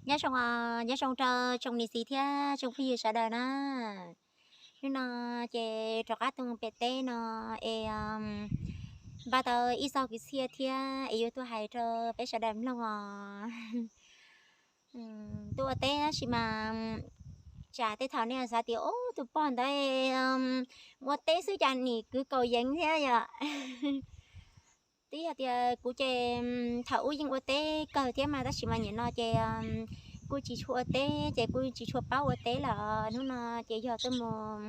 Nyob zoo, nyob zoo rau tsoom niam txiv thiab tsoom phooj ywg sawv daws na. Hnub no ces rov qab tuaj mus pem teb no es npaj tau ib txoj kwv txhiaj thiab es yuav tuaj hais rau peb sawv daws mloog os. Tuaj ua teb tab sis mas tsam tej thaum nej xav tias ub tus pog ntawd ua teb xwb cas nim kwv kaus yeev thiab yom. Twb yog tias kuv ces thaum ub yeej ua teb kawg thiab mas tab sis mas nim no ces kuj tsis tshua ua teb ces kuj tsis tshua paub ua teb lawm. Hnub no ces yog tuaj mus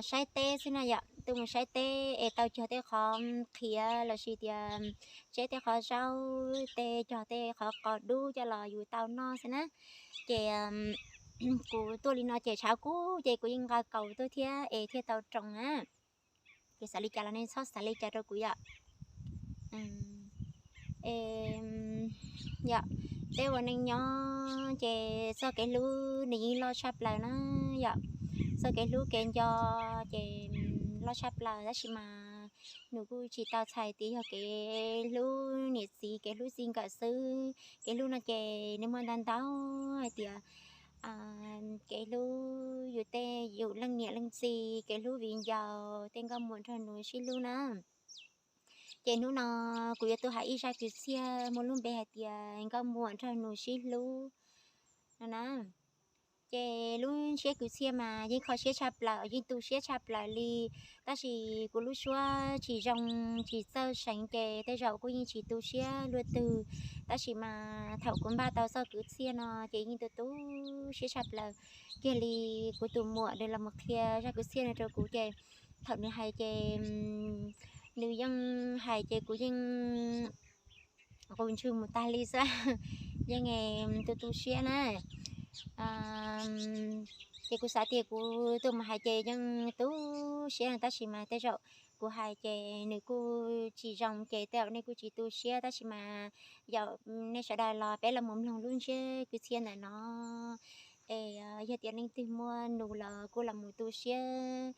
saib teb xwb na yom, tuaj mus saib teb es tau cog tej qhov qhiav lossis tias tseb tej qhov zaub, tej cog tej qhov qos dub coj los yus tau noj xwb na. Ces kuv tuaj li no ces tshav kub ces kuv yeej nqa kaus tuaj thiab es thiaj tau roos na. Ces xav li cas los nej txhob xav li cas rau kuv yom. Yom, peb ua neej nyob ces txoj kev hlub nws yeej loj tshaj plaws na yom. Txoj kev hlub kev nco ces loj tshaj plaws tab sis mas nws kuj tsis tau txhais tias yog kev hlub niam txiv, kev hlub txij nkawm xwb. Kev hlub no ces nws muaj ntau ntau hais tias kev hlub yus tej yus leej niam leej txiv, kev hlub viv ncaus, tej nkauj muam nraug nus sib hlub na. Ces hnub no kuv yuav tuaj hais ib zaj kwv txhiaj muaj lub npe hais tias nkauj muam nraug nus sib hlub no na. Ces lub ntsiab kwv txhiaj mas yeej kho siab tshaj plaws, yeej tu siab tshaj plaws li. Tab sis kuv lub suab tsis zoo, tsis txawj seev ces tej zaum kuj yeej tsis tu siab luaj twg. Tab sis mas thaum kuv npaj tau txoj kwv txhiaj no ces yeej tu tu siab tshaj plaws kiag li. Kuv tus muam nws los mus qhia zaj kwv txhiaj no rau kuv ces thaum nws hais ces nws yeej hais ces kuv yeej qus ntswg mus tag li xwb. Yeej tu tu siab na. Ces kuv xav tias kuv tuaj mus hais ces yeej tu siab no tab sis mas tej zaum kuv hais ces nws kuj tsis zoo ces tej zaum nej kuj tsis tu siab tab sis mas yog nej sawv daws los peb los mus mloog lub ntsiab kwv txhiaj ntawm no es yog tias leej twg muaj nus los kuj los mus tu siab,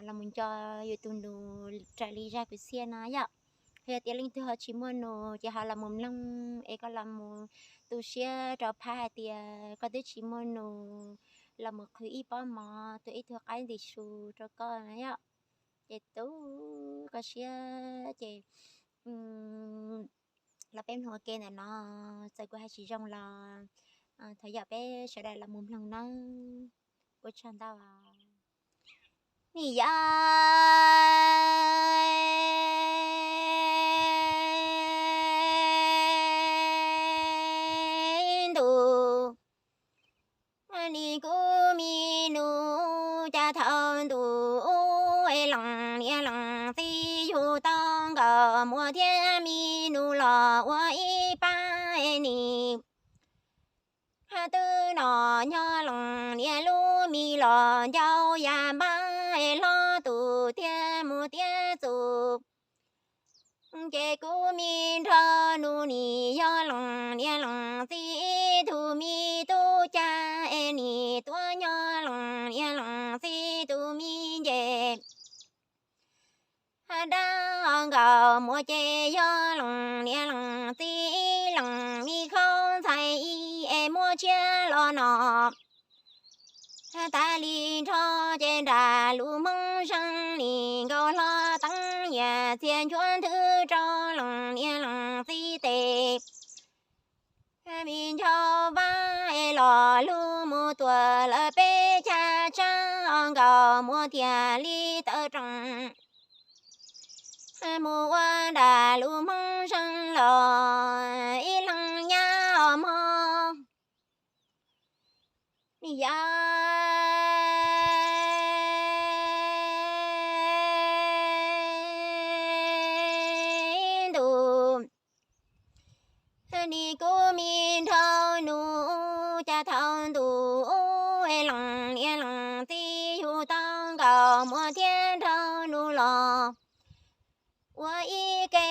los mus nco yus tus nus raws li zaj kwv txhiaj no yom. Yog tias leej twg ho tsis muaj nus ces ho los mus mloog es koj los mus tu siab rau phab hais tias koj twb tsis muaj nus, los mus qhwv ib pob mov, tua ib tug qaib ntim su rau koj na yom. Ces tu koj siab ces los peb mloog ua ke ntawm no, txawm kuv hais tsis zoo los thov yom peb sawv daws los mus mloog nawb. Ua tsaug ntau. Nim yog ntu, nim kuv mi nus cas thaum ntu ub es leej niam leej txiv yug tau nkauj muam thiab mi nus los ua ib pab es nim twb no nyob leej niam lub mi los ncauj ya npab es hlob tus thiab mus tiav txus. Ces kuv mi nrog nus nim yog leej niam leej txiv ib tug mi tub cag es nim tuaj nyob leej niam leej txiv tus mi nce. Dab nkauj muam ces yog leej niam leej txiv ib leej mi khaub ntxhais ib es muab tshiab los no. Tas li nrho ces nram lub Hmoob Zeej nim nkaus hlo teeb nyiaj txiag nchuav nthwv rau leej niam leej txiv tes. Mi ncho vab es los lug mus tuam lawm peb chav tsab os, nkauj muam thiaj li tawm rooj mus ua nram lub Hmoob Zeej los ib leeg nyab os mog. Nim yog ntu, nim kuv mi nrog nus cas thaum ntu ub es leej niam leej txiv yug tau nkauj muam thiab nrog nus los ua ib ke.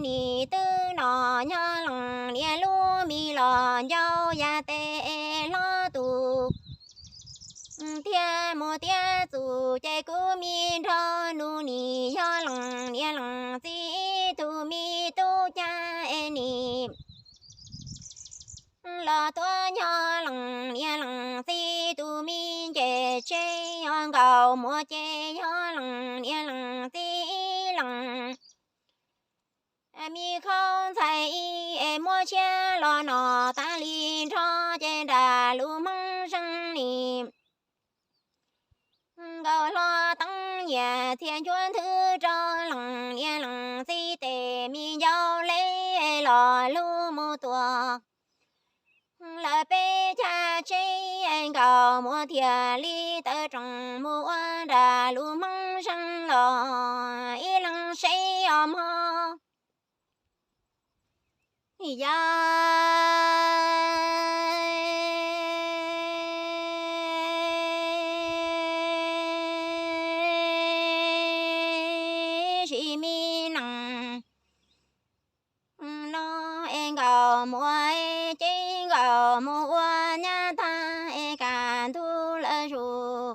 Nim twb no nyob leej niam lub mi los ncauj ya tes hlob tus thiab mus tiav txus, ces kuv mi nrog nus nim yog leej niam leej txiv tus mi tub cag es nim Los tuaj nyob leej niam leej txiv tus me ncej tsev, yog nkauj muam ces yog leej niam leej txiv leej. Me khaub ntxhais ib es muab tshiab los no tas li nrho, ces nram lub Hmoob Zeej ni nkauj hlob teeb nyiaj txiag ncuab nthwv rau leej niam leej txiv tes me ncauj le los lug mus tua. Lawv peb caj tsev nkauj muam thiaj li tawm rooj mus ua nram lub Hmoob Zeej los ib leeg seb os mog. Yog sis me neej no es nkauj muam ces nkauj mus ua nyab tag es kaj ntug lawv zus.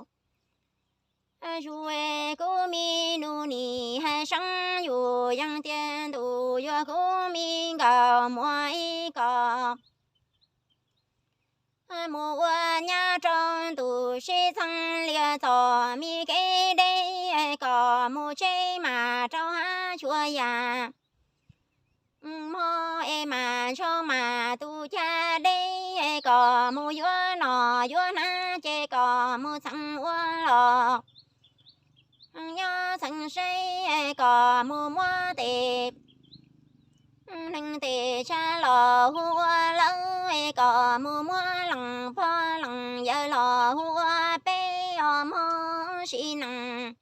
Zus es kuv me nus nis hais seeb yus yeej tias ntuj yuav kuv me nkauj muam ib koj mus ua nyab rau ntuj sib txheeb lias txog me kev deb, koj mus tsev mas rau hab tsuas yam mog es mas ntshau mas tus caj deb, koj mus yuav noj yuav hnav ces koj mus txheeb ua los nyob txheeb seb, koj mus muab tes neeg tes tshav los hu ua lawv, koj mus muab leej pog leej yawg los hu ua peb os mog. Sim neej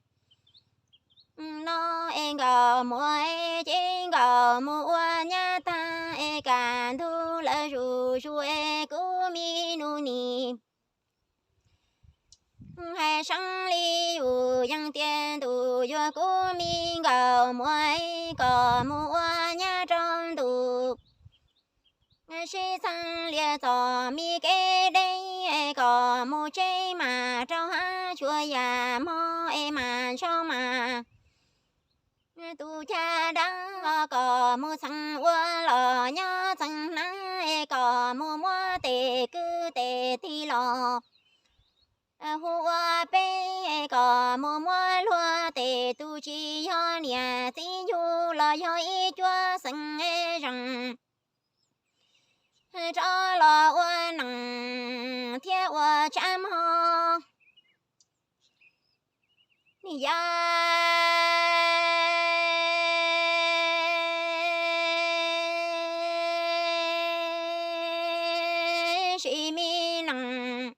no es nkauj muam ces nkauj mus ua nyab tag es kaj ntug lawv zus, zus es kuv me nus nis hais seeb li yus yeej tias ntuj yuav kuv me nkauj muam koj mus ua nyab rau ntuj sib txheeb lias txog me kev deb, koj mus tsev mas rau hab tsuas yam mog es mas ntshau mas tus caj dab, koj mus txheeb ua los nyob txheeb hnav, koj mus muab tes kwv tes tij los hu ua peb, koj mus muab luag tes tus tsis yog niam txiv yug los yog ib cuab xeeb zeej rov los ua neej thiab ua tsab mog. Yog sis me neej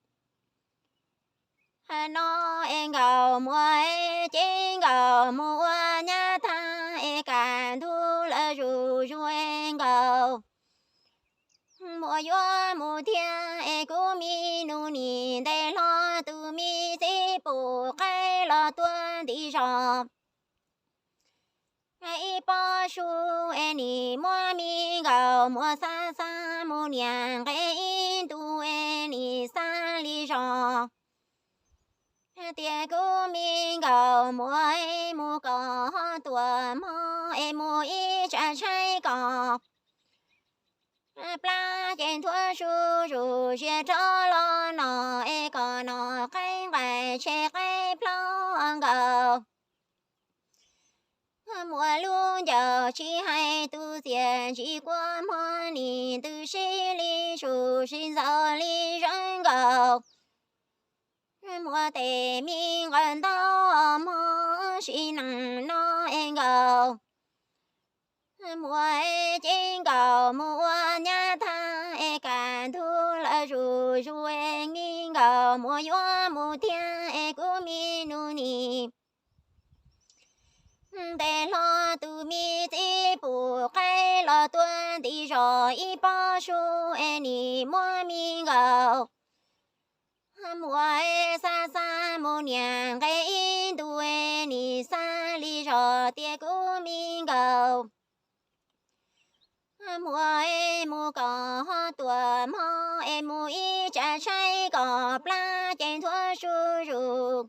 no es nkauj muam ces nkauj mus ua nyab tag es kaj ntug lawv zus, zus es nkauj muam yuav mus thiab es kuv me nus nis ntes hlo tus me txiv pum qaib los tuaj nti zos ib pob su es nim muab me nkauj muam xa xa mus niam nqe ib ntus es nim xa li zos tias kuv me nkauj muam mus koj ho tuaj mog es mus ib tsam tshaib koj plab ces nthuav su zus zias rov los no es koj no qaib nqaij tshem qaib plaub nkauj muam lub ncauj tsis hais tus txiaj ntsim kua muag nim ntws sib li su sib ntxaus li zeeb nkauj muam tes me nqaws ntaub mog sim neej no es nkauj muam ces nkauj mus ua nyab tag es kaj ntug lawv zus, zus es me nkauj muam yuav mus thiab es kuv me nus nim ntes hlo tus me txiv pum qaib los tuaj nti zos ib pob su es nim muab me nkauj muam xa xa mus niam nqe ib ntus es nim xa li zos tias kuv me nkauj muam mus koj ho tuaj mog es mus ib tsam tshaib koj plab ces nthuav su zus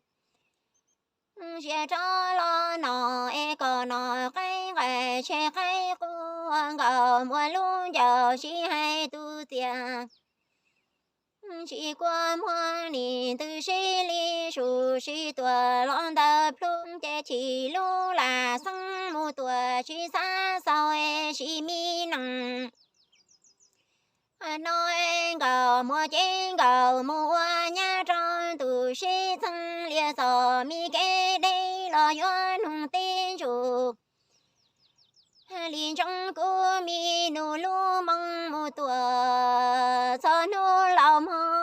zias rov los no es koj no qaib nqaij tshem qaib qus nkauj muam lub ncauj tsis hais tus txiaj tsis kua muag nim ntws sib li, sub sib tuam los ntawm plhu ces chim lub lam xeeb mus tuam tsis xav xaus sib me nees. No nkaus muaj cev nkaus mus ua nyab rau tus sib txheeb liaj txom mi kev deb los yuav nug teb ntsug li ntsoov kuv mi nus lub moo mus tuam txog hnub laus mog.